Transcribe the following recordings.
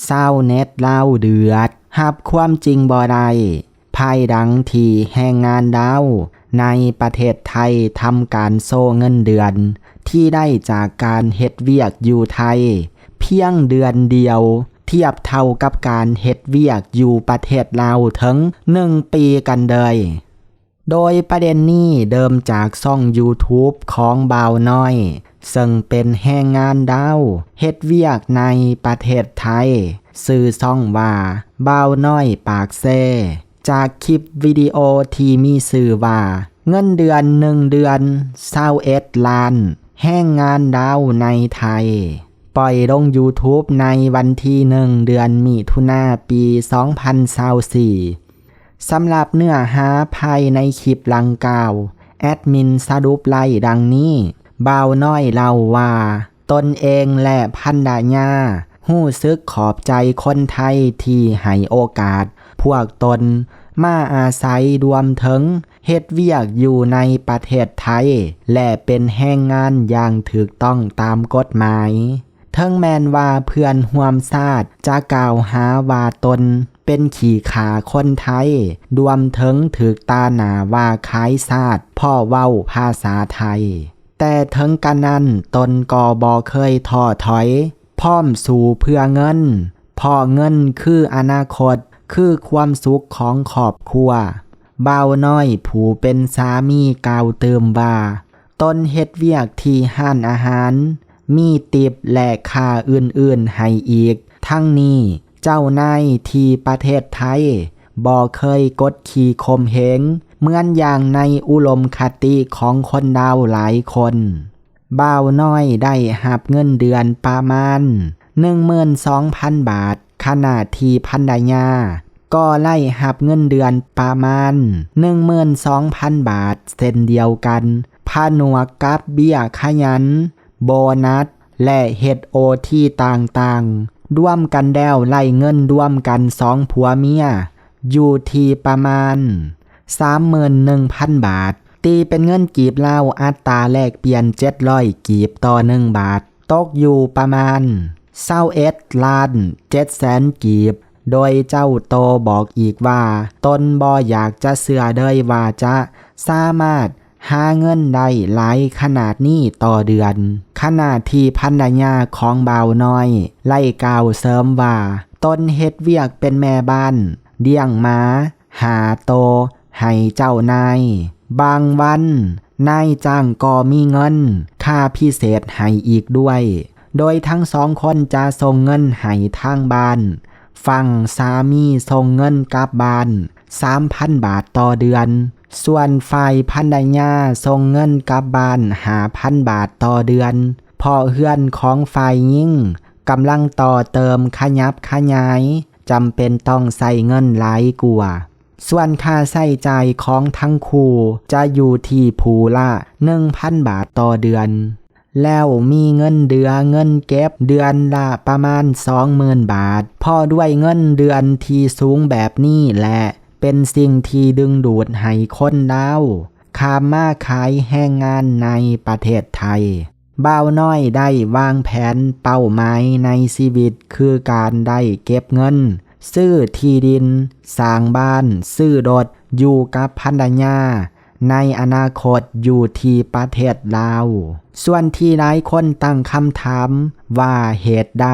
ຊາວເນັດລາວເດືອດ ຮັບຄວາມຈິງບໍ່ໄດ້ ພາຍຫຼັງທີ່ແຮງງານລາວໃນປະເທດໄທທຳການໂຊເງິນເດືອນທີ່ໄດ້ຈາກການເຮັດວຽກຢູ່ໄທ ພຽງເດືອນດຽວ ທຽບເທົ່າກັບການເຮັດວຽກຢູ່ປະເທດລາວເຖິງໜຶ່ງປີກັນເລີຍ. ໂດຍປະເດັນນີ້ເລີ່ມຈາກຊ່ອງ YouTube ຂອງບ່າວນ້ອຍ ເຊິ່ງເປັນແຮງງານລາວເຮັດວຽກໃນປະເທດໄທ, ຊື່ຊ່ອງວ່າ ບ່າວນ້ອຍປາກແຊ. ຈາກຄລິບວິດີໂອທີ່ມີຊື່ວ່າ ເງິນເດືອນໜຶ່ງເດືອນ ຊາວເອັດລ້ານ ແຮງງານລາວໃນໄທ, ປ່ອຍລົງ YouTube ໃນວັນທີໜຶ່ງ ເດືອນມິຖຸນາ ປີສອງພັນຊາວສີ່. ສຳລັບເນື້ອຫາພາຍໃນຄລິບດັ່ງກ່າວ, ແອດມິນສະຫຼຸບໄວ້ດັ່ງນີ້, ບ່າວນ້ອຍເລົ່າວ່າ ຕົນເອງ ແລະ ພັນລະຍາ ຮູ້ສຶກຂອບໃຈຄົນໄທທີ່ໃຫ້ໂອກາດພວກຕົນມາອາໄສ ລວມເຖິງເຮັດວຽກຢູ່ໃນປະເທດໄທ ແລະ ເປັນແຮງງານຢ່າງຖືກຕ້ອງຕາມກົດໝາຍ. ເຖິງແມ່ນວ່າເພື່ອນຮ່ວມຊາດຈະກ່າວຫາວ່າຕົນເປັນຂີ້ຂ້າຄົນໄທ, ລວມເຖິງຖືກຕ່າໜ້າວ່າຂາຍຊາດເພາະເວົ້າພາສາໄທ, ແຕ່ເຖິງກະນັ້ນຕົນກໍບໍ່ເຄີຍທໍ້ຖອຍ, ພ້ອມສູ້ເພື່ອເງິນ, ເພາະເງິນຄືອະນາຄົດ, ຄືຄວາມສຸກຂອງຄອບຄົວ. ບ່າວນ້ອຍຜູ້ເປັນສາມີກ່າວຕື່ມວ່າ ຕົນເຮັດວຽກທີ່ຮ້ານອາຫານ, ມີຕິບ ແລະ ຄ່າອື່ນໆໃຫ້ອີກ. ທັງນີ້, ເຈົ້ານາຍທີ່ປະເທດໄທບໍ່ເຄີຍກົດຂີ່ຂົ່ມເຫງ ເໝືອນຢ່າງໃນອຸດົມຄະຕິຂອງຄົນລາວຫຼາຍຄົນ. ບ່າວນ້ອຍໄດ້ຮັບເງິນເດືອນປະມານໜຶ່ງໝື່ນສອງພັນບາດ, ຂະນະທີ່ພັນລະຍາກໍໄດ້ຮັບເງິນເດືອນປະມານໜຶ່ງໝື່ນສອງພັນບາດເຊັ່ນດຽວກັນ, ຜະໜວກກັບເບ້ຍຂະຫຍັນ, ໂບນັດ ແລະ ເຮັດໂອທີຕ່າງໆ, ລວມກັນແລ້ວໄດ້ເງິນລວມກັນສອງຜົວເມຍຢູ່ທີ່ປະມານສາມໝື່ນໜຶ່ງພັນບາດ, ຕີເປັນເງິນກີບລາວ ອັດຕາແລກປ່ຽນເຈັດຮ້ອຍກີບຕໍ່ໜຶ່ງບາດ, ຕົກຢູ່ປະມານຊາວເອັດລ້ານເຈັດແສນກີບ. ໂດຍເຈົ້າໂຕບອກອີກວ່າ ຕົນບໍ່ຢາກຈະເຊື່ອເລີຍວ່າຈະສາມາດຫາເງິນໄດ້ຫຼາຍຂະໜາດນີ້ຕໍ່ເດືອນ, ຂະນະທີ່ພັນລະຍາຂອງບ່າວນ້ອຍໄດ້ກ່າວເສີມວ່າ ຕົນເຮັດວຽກເປັນແມ່ບ້ານ, ລ້ຽງໝາຫ້າໂຕໃຫ້ເຈົ້ານາຍ. ບາງວັນນາຍຈ້າງກໍມີເງິນຄ່າພິເສດໃຫ້ອີກດ້ວຍ, ໂດຍທັງສອງຄົນຈະສົ່ງເງິນໃຫ້ທາງບ້ານ. ຝັ່ງສາມີສົ່ງເງິນກັບບ້ານສາມພັນບາດຕໍ່ເດືອນ, ສ່ວນຝ່າຍພັນລະຍາສົ່ງເງິນກັບບ້ານຫ້າພັນບາດຕໍ່ເດືອນ, ເພາະເຮືອນຂອງຝ່າຍຍິງກຳລັງຕໍ່ເຕີມຂະຫຍັບຂະຫຍາຍ, ຈຳເປັນຕ້ອງໃຊ້ເງິນຫຼາຍກວ່າ. ສ່ວນຄ່າໃຊ້ຈ່າຍຂອງທັງຄູ່ຈະຢູ່ທີ່ຜູ້ລະໜຶ່ງພັນບາດຕໍ່ເດືອນ. ແລ້ວມີເງິນເດືອເງິນເກັບເດືອນລະປະມານສອງໝື່ນບາດ, ເພາະດ້ວຍເງິນເດືອນທີ່ສູງແບບນີ້ແຫຼະ ເປັນສິ່ງທີ່ດຶງດູດໃຫ້ຄົນລາວຂ້າມມາຂາຍແຮງງານໃນປະເທດໄທ. ບ່າວນ້ອຍໄດ້ວາງແຜນເປົ້າໝາຍໃນຊີວິດ ຄືການໄດ້ເກັບເງິນ ຊື້ທີ່ດິນ, ສ້າງບ້ານ, ຊື້ລົດ ຢູ່ກັບພັນລະຍາ ໃນອະນາຄົດຢູ່ທີ່ປະເທດລາວ. ສ່ວນທີ່ຫຼາຍຄົນຕັ້ງຄຳຖາມວ່າເຫດໃດ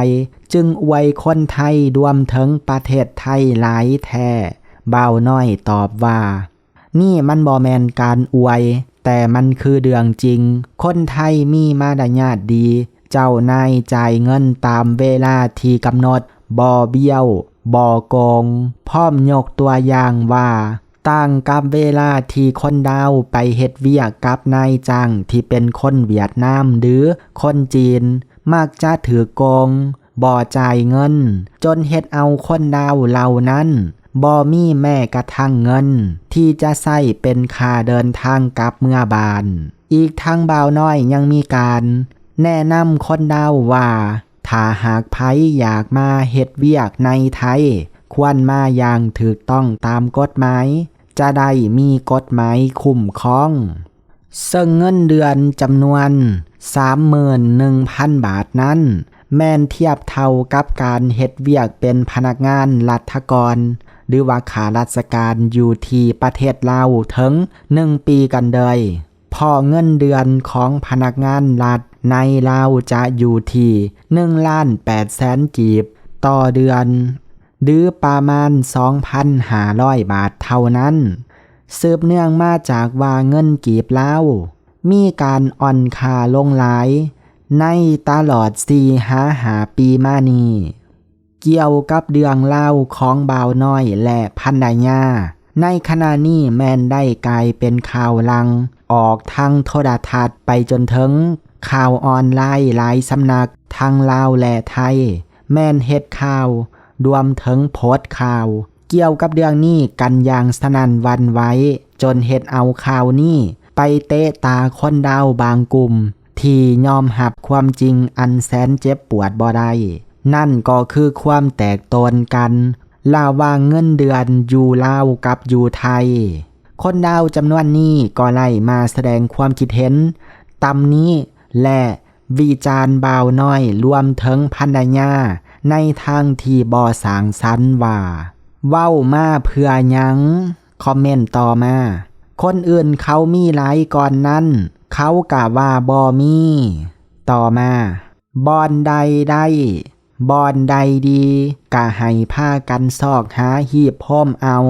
ຈຶ່ງອວຍຄົນໄທລວມເຖິງປະເທດໄທຫຼາຍແທ້, ບ່າວນ້ອຍຕອບວ່າ ນີ້ມັນບໍ່ແມ່ນການອວຍ, ແຕ່ມັນຄືເລື່ອງຈິງ. ຄົນໄທມີມາລະຍາດດີ, ເຈົ້ານາຍຈ່າຍເງິນຕາມເວລາທີ່ກຳນົດ, ບໍ່ບ້ຽວ, ບໍ່ໂກງ. ພ້ອມຍົກຕົວຢ່າງວ່າ ຕ່າງກັບເວລາທີ່ຄົນລາວໄປເຮັດວຽກກັບນາຍຈ້າງທີ່ເປັນຄົນຫວຽດນາມ ຫຼື ຄົນຈີນ, ມັກຈະຖືກໂກງ, ບໍ່ຈ່າຍເງິນ, ຈົນເຮັດເອົາຄົນລາວເຫຼົ່ານັ້ນບໍ່ມີແມ້ກະທັ່ງເງິນທີ່ຈະໃຊ້ເປັນຄ່າເດີນທາງກັບເມືອບ້ານ. ອີກທັງບ່າວນ້ອຍຍັງມີການແນະນຳຄົນລາວວ່າ ຖ້າຫາກໃຜຢາກມາເຮັດວຽກໃນໄທ, ຄວນມາຢ່າງຖືກຕ້ອງຕາມກົດໝາຍ, ຈະໄດ້ມີກົດໝາຍຄຸ້ມຄອງ. ເຊິ່ງເງິນເດືອນຈຳນວນສາມໝື່ນໜຶ່ງພັນບາດນັ້ນ ແມ່ນທຽບເທົ່າກັບການເຮັດວຽກເປັນພະນັກງານລັດຖະກອນ ຫຼືວ່າຂ້າລາຊະການຢູ່ທີ່ປະເທດລາວເຖິງໜຶ່ງປີກັນເລີຍ ເພາະເງິນເດືອນຂອງພະນັກງານລັດໃນລາວຈະຢູ່ທີ່ໜຶ່ງລ້ານແປດແສນກີບຕໍ່ເດືອນ ຫຼືປະມານສອງພັນຫ້າຮ້ອຍບາດເທົ່ານັ້ນ. ສືບເນື່ອງມາຈາກວ່າເງິນກີບລາວມີການອ່ອນຄ່າລົງຫຼາຍໃນຕະຫຼອດສີ່ຫາຫ້າປີມານີ້. ກ່ຽວກັບເລື່ອງລາວຂອງບ່າວນ້ອຍ ແລະ ພັນລະຍາ ໃນຂະນະນີ້ແມ່ນໄດ້ກາຍເປັນຂ່າວຫຼັງອອກທາງໂທລະທັດ ໄປຈົນເຖິງຂ່າວອອນລາຍຫຼາຍສຳນັກທັງລາວ ແລະ ໄທ ແມ່ນເຮັດຂ່າວ ລວມເຖິງໂພສຂ່າວກ່ຽວກັບເລື່ອງນີ້ກັນຢ່າງສະໜັ່ນຫວັ່ນໄຫວ ຈົນເຮັດເອົາຂ່າວນີ້ໄປເຕະຕາຄົນລາວບາງກຸ່ມ ທີ່ຍອມຮັບຄວາມຈິງອັນແສນເຈັບປວດບໍ່ໄດ້, ນັ້ນກໍຄືຄວາມແຕກໂຕນກັນລະຫວ່າງເງິນເດືອນຢູ່ລາວກັບຢູ່ໄທ. ຄົນລາວຈຳນວນນີ້ກໍໄດ້ມາສະແດງຄວາມຄິດເຫັນ, ຕຳໜິ ແລະ ວິຈານບ່າວນ້ອຍ ລວມເຖິງພັນລະຍາ ໃນທາງທີ່ບໍ່ສ້າງສັນວ່າ, ເວົ້າມາເພື່ອຫຍັງ? ຄອມເມັນຕໍ່ມາ, ຄົນອື່ນເຂົາມີຫຼາຍກ່ອນນັ້ນ ເຂົາກະວ່າບໍ່ມີ. ຕໍ່ມາ, ບ່ອນໃດໄດ້, ບ່ອນໃດດີ, ກະໃຫ້ພາກັນຊອກຫາຮີບໂຮມເອົາ,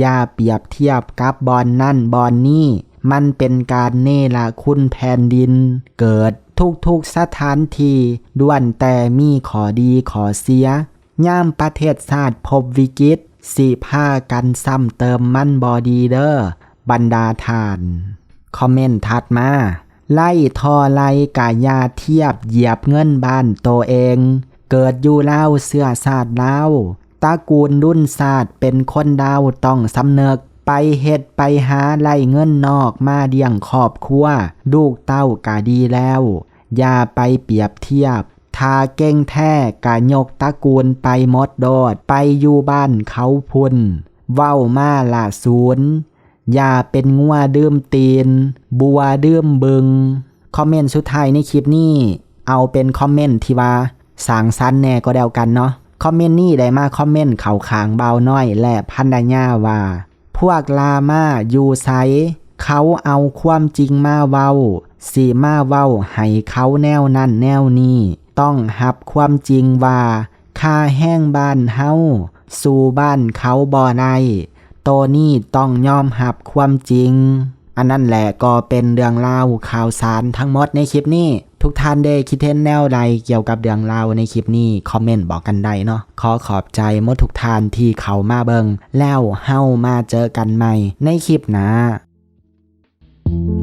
ຢ່າປຽບທຽບກັບບ່ອນນັ້ນບ່ອນນີ້, ມັນເປັນການເນລະຄຸນແຜ່ນດິນເກີດ. ທຸກໆສະຖານທີ່ລ້ວນແຕ່ມີຂໍ້ດີຂໍ້ເສຍ. ຍາມປະເທດຊາດພົບວິກິດ, ຊິພາກັນຊ້ຳເຕີມມັນບໍ່ດີເດີ ບັນດາທ່ານ. ຄອມເມັນຖັດມາ, ໄລ່ທໍ່ໄລ່ກະຢ່າທຽບຢຽບເງິນບ້ານໂຕເອງ, ເກີດຢູ່ລາວເຊື້ອຊາດລາວ, ຕະກູນລຸນຊາດເປັນຄົນລາວຕ້ອງສຳນຶກ, ໄປເຮັດໄປຫາໄລ່ເງິນນອກມາລ້ຽງຄອບຄົວ, ລູກເຕົ້າກະດີແລ້ວ, ຢ່າໄປປຽບທຽບ. ຖ້າເກັ່ງແທ້ກະຍົກຕະກູນໄປໝົດໂລດ, ໄປຢູ່ບ້ານເຂົາພຸ້ນ, ເວົ້າມາລະສູນ, ຢ່າເປັນງົວດື່ມຕີນ, ບົວດື່ມບຶງ. ຄອມເມັນສຸດທ້າຍໃນຄລິບນີ້ ເອົາເປັນຄອມເມັນທີ່ວ່າສ້າງສັນແດ່ກໍແລ້ວກັນເນາະ. ຄອມເມັນນີ້ໄດ້ມາຄອມເມັນເຂົ້າຂ້າງບ່າວນ້ອຍ ແລະ ພັນລະຍາວ່າ, ພວກລາມາຢູ່ໃສ? ເຂົາເອົາຄວາມຈິງມາເວົ້າ, ຊິມາເວົ້າໃຫ້ເຂົາແນວນັ້ນແນວນີ້. ຕ້ອງຮັບຄວາມຈິງວ່າ ຄ່າແຮງບ້ານເຮົາສູ້ບ້ານເຂົາບໍ່ໄດ້. ໂຕນີ້ຕ້ອງຍອມຮັບຄວາມຈິງ. ອັນນັ້ນແຫຼະກໍເປັນເລື່ອງລາວຂ່າວສານທັງໝົດໃນຄລິບນີ້. ທຸກທ່ານໄດ້ຄິດເຫັນແນວໃດກ່ຽວກັບເລື່ອງລາວໃນຄລິບນີ້? ຄອມເມັນບອກກັນໄດ້ເນາະ. ຂໍຂອບໃຈໝົດທຸກທ່ານທີ່ເຂົ້າມາເບິ່ງ, ແລ້ວເຮົາມາເຈີກັນໃໝ່ໃນຄລິບໜ້າ.